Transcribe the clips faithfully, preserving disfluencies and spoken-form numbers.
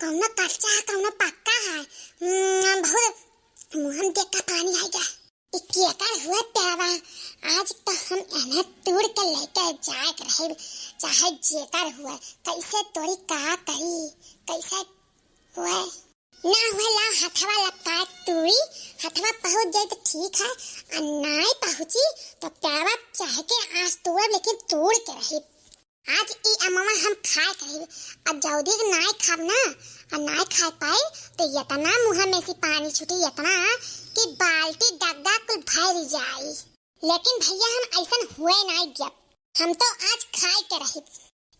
कौनो कच्चा है, कौनो पक्का है। हम्म, बहुत मुँह में देख के पानी आइगा। ई केकर हुआ पेड़वा? आज तो हम इन्हें तूड़ के लेके जाए के रही, चाहे जेकर हुआ। कैसे तोड़ी, का करी, कैसे हुआ? ना हुआ, लाओ हथवा लपकाए तूड़ी, हथवा पहुँच जाई तो ठीक है, आ नाई पहुँची तो पेड़वा चाह के आज तूड़ब, लेकिन तूड़ के रही। आज ई अमवा हम खाए के रही, आ जौदी के नाई खाब ना, आ नाई खाए पाई तो इतना मुँह में से पानी छूटी, इतना कि बाल्टी डग्गा कुल भर जाई। लेकिन भैया हम ऐसन हुए नाई दियब, हम तो आज खाए के रही।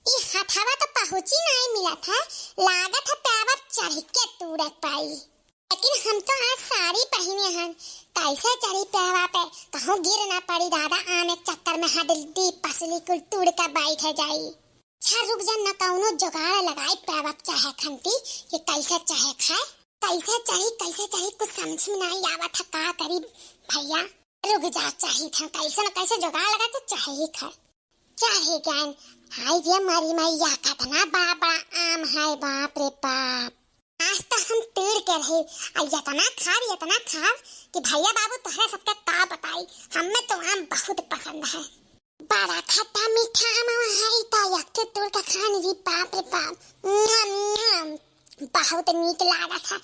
ई हथवा तो पहुँची नाई मिलत है, लागत है पेड़वा चढ़ के तूड़े पाई। लेकिन हम तो आज साड़ी पहिने हन, कैसे चढ़ी पेड़वा पे, कहूँ गिर ना पड़ी दादा, आम एक चक्कर में हड्डी पसली कुल तूड़ के बैठ जाई। अच्छा रुक जा, न कौनो जुगाड़ लगाई पेड़वा चाहे खंती कि कैसे चाहे खाए, कैसे चढ़ी, कैसे चढ़ी, कुछ समझ में नहीं आवत है, का करी भैया। रुक जा, चाही था कैसे न कैसे जुगाड़ लगा के चाहे ही खाए। चाहे ज्ञान, हाय रे मारी मैया, कितना बड़ा बड़ा आम है, बाप रे बाप। आज तो हम तूड़ के रहे, आ इतना खाब, इतना खाब कि भैया बाबू तोहरा सबके का बताई, हमें तो आम बहुत पसंद है। बड़ा खट्टा मीठा आम है, ई तो एक ठे तूड़ के खानी जी, बाप रे बाप। नम, नम, बहुत नीक लागत है।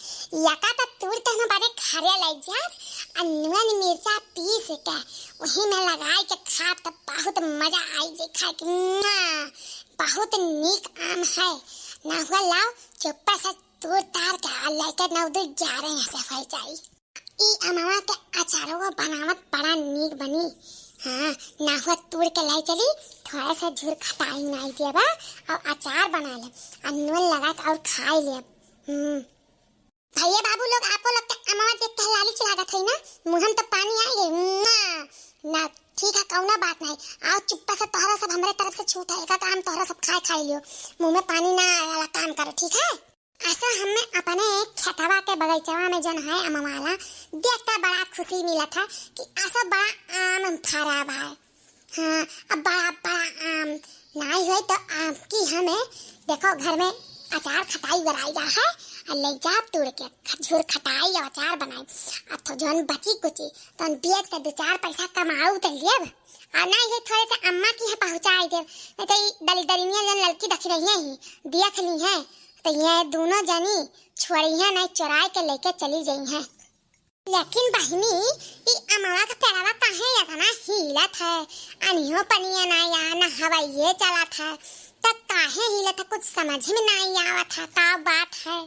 यका तो तूड़ के हम बड़े घरे ले जाब, आ नून मिर्चा पीस के वही में लगाई के खाब तो बहुत मजा आई जी खाए के। मुआ, बहुत नीक आम है। ना हुआ, लाओ चुप्पा से तूड़ तार के आ लेके नौ दू ग्यारह यहाँ से हो जाई। ई अमवा के अचारवा बनावत बड़ा नीक बनी। हाँ, ना हुआ तूड़ के लाई चली, थोड़ा सा झुर खटाई नाई देबा और अचार बना ले, आ नून लगा के और खाई ले। हम्म। भैया बाबू लोग, आपो लोग के अमवा देख के लाली लागत है ना, मुँह में तो पानी आ गए। ना, ना, ठीक है, कौनो बात नहीं। आओ चुप्पा से तोहरा सब हमरे तरफ से छूट है, एक आम तोहरा सब खाए खाई लियो, मुँह में पानी ना आए वाला काम करो, ठीक है? ऐसा हमें अपने खेतवा के बगीचवा में जौन है अमवाला, देख के बड़ा खुशी मिलत है कि ऐसा बड़ा आम फरा बा। हाँ, अब बड़ा बड़ा आम नाई होई तो आम की हमें देखो घर में अचार खटाई कराई जा है, और ले जा तोड़ के झुर खटाई और अचार बनाई। अब तो जौन बची कुची तौन बेच के दो चार पैसा कमाऊ तो लेब, और नाई है थोड़े से अम्मा की है पहुँचाई देब, नहीं तो ई दलिदरिनिया जौन लड़की दखिनहिया ही देख ली है, तो ये दोनों जनी छोड़िया नहीं, चुराए के लेके चली गई हैं। लेकिन बहिनी, ई अमवा के पेड़वा काहे इतना हिलत है? अनियो पनिया ना या ना हवाइये चलत है, त काहे हिलत है? कुछ समझ में नहीं आवत है, का बात है?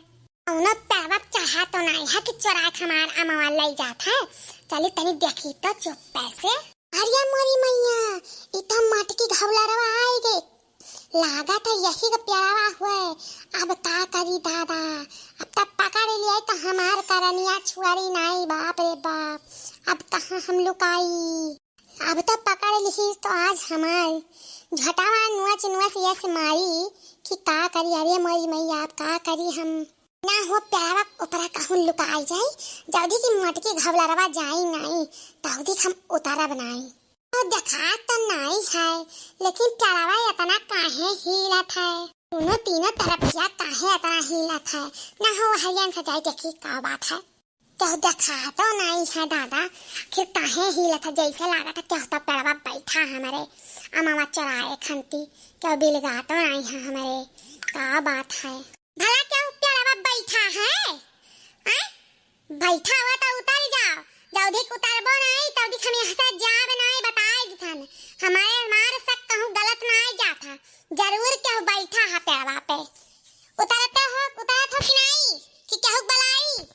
कौनो पेड़वा चढ़ा तो नहीं है कि चुरा के हमार अमवा ले जात है? चली तनी देखी तो चुप्पे से। अरे मोरी मैया, ई तो मटकी घौलरवा आई गई। लागत है यही का प्यावा हुए। अब का करी दादा, अब तब पकड़ लिया तो हमार करनिया छुआरी नाई, बाप रे बाप। अब कहाँ हम लुकाई, अब तो पकड़ लिही तो आज हमार झटावा नुआच नुआच यस मारी कि का करी। अरे मोरी मैया, अब का करी हम। ना हो प्यावा, ऊपरा कहूँ लुकाई जाई, जल्दी की मटकी घौलरवा जाई नाई, तौदी हम उतारब नाई। तो देखात तो नाई है, लेकिन पेड़वा इतना काहे हिलत है? दोनों तीनों तरफिया काहे इतना हिलत है? ना हो हरियन से जाई देखी का बात है। तो देखात तो नाई है दादा, आखिर काहे हिलत है? जैसे लागत है केहू तो पेड़वा बैठा हमरे अमवा चुराए खंती, केहू बिलगा तो नाई है हमरे, का बात है? भला केहू पेड़वा बैठा है? हैं? बैठा हुआ तो उतर जाओ, जौधिक उतरबो नहीं, तौधिक हम यहाँ से जाब नहीं, बताए दिथन। हमारे, हमारे शक कहूँ गलत नहीं जाता, जरूर केहू बैठा है पेड़वा पे। उतरते हो, उतरत हो कि नहीं, कि केहू बुलाई?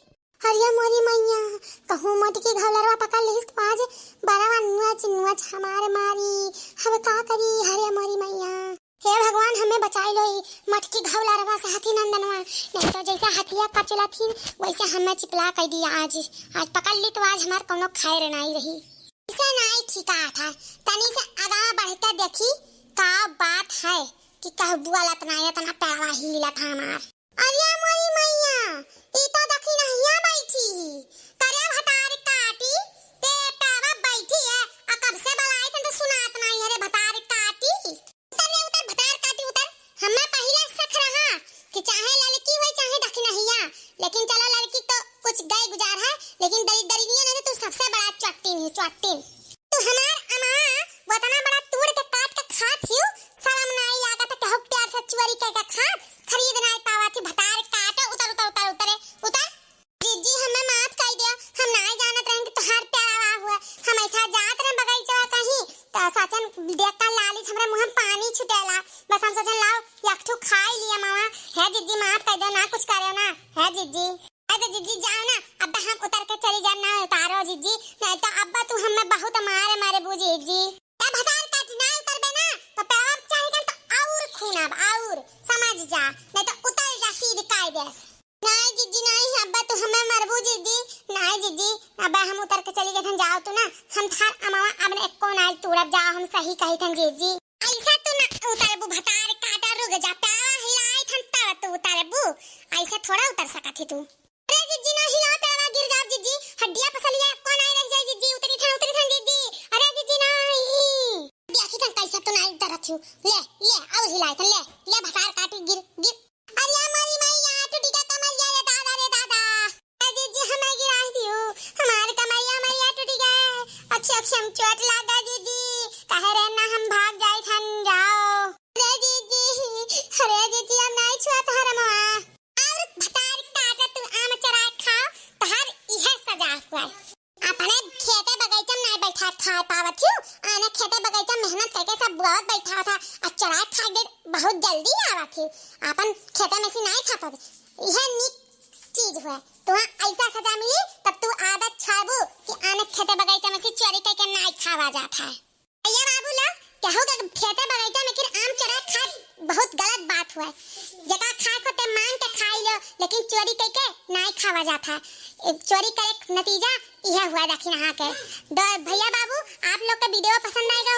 अरे मोरी मैया, कहूँ मटकी घौलरवा पकड़ लिहिस तो आज बरवा नुआच नुआच हमार मारी, हम का करी? अरे मोरी मैया। हे भगवान, हमें बचाई लो ई मटकी घौलरवा से हाथी नंदनवा, नहीं तो जैसे हथिया कचलथिन वैसे हमें चिपला कर दिया आज। आज पकड़ ली तो आज हमार कौनो खैर नहीं रही। इसे नहीं ठिका था, तनी से आगा बढ़ के देखी का बात है कि कह बुआ लतना इतना पैरवा हिलत हमार। अरे मोरी मैया, ई तो दखिनहिया बैठी ही। करे भतार काटी, ते पैरवा बैठी है, आ कब से बलाई तन तो सुनात नहीं है रे भतार काटी। उतर रे, उतर, भतार काटी, उतर। हमें पहिले शक रहा कि चाहे ललकी होई, चाहे हे जिज्जी, माफ कर दो ना, कुछ करो ना। हे जिज्जी, अरे जिज्जी, जाओ ना, अब हम उतर के चली जाए ना, उतारो जिज्जी, नहीं तो अब तू हमें बहुत मारे मारे बू जिज्जी। ए भतार काटी, ना उतरबे ना, तो पेड़वा चाहे कर तो और खून अब, और समझ जा, नहीं तो उतर जा सीधे कायदे से। नहीं जिज्जी, नहीं, अब तू हमें मरबू जिज्जी, नहीं जिज्जी, अब हम उतर के चली जाथन, जाओ तू ना, हम थार अमवा अब एको नाई तूड़ब, जाओ, हम सही कही थन जिज्जी। ऐसा तू ना उतरबू भतार काटा, रुक जा, पेड़वा हिलाई थन तब तू उतरबू, ऐसे थोड़ा उतर सकत ही तू। अरे जिज्जी ना हिलाओ, पेड़वा गिर जाओ जिज्जी, हड्डिया पसलिया एको नाई रह जाए जिज्जी, उतरी थन, उतरी थन जिज्जी, अरे जिज्जी नहीं। देखी थन कैसे तू नाई उतरत हूँ, ले, ले, और हिलाए थन, ले, ले भतार काटी, गिर, गिर। अरे मोरी मैया, टूटी का कमरिया रे दादा, रे दादा। अरे जिज्जी हमें गिराई दियो, हमार कमरिया, मरिया टूटी गए, अच्छे अच्छे हम चोट लागा जिज्जी, कहे रहे ना हम भाग जाए थन, जाओ। अरे जिज्जी, अरे जिज्जी, हम नहीं छुआ तोहर अमवा। और भतार काटा तू आम चरा खाओ, तोहर इहे सजा हुआ है। अपने खेते बगीचा में नहीं बैठा खा पावत हूँ, आने खेते बगीचा में मेहनत करके सब बुआवत बैठा था, और चरा खा दे बहुत जल्दी आवत हूँ, अपन खेते में से नहीं खा पावत। यह नीक चीज हुआ, तुहाँ ऐसा सजा मिली तब तू आदत छाबू कि आने खेते बगीचा में से चोरी करके नहीं खावा जात है। भैया बाबू लोग, केहू के खेते बगीचा में किर आम चोरा खाए बहुत गलत बात हुआ है। जेका खाए को ते मांग के खाई लो, लेकिन चोरी करके नाई खावा जात है। ए, चोरी करे के नतीजा यह हुआ, देखी नहा के। दो भैया बाबू, आप लोग के वीडियो पसंद आएगा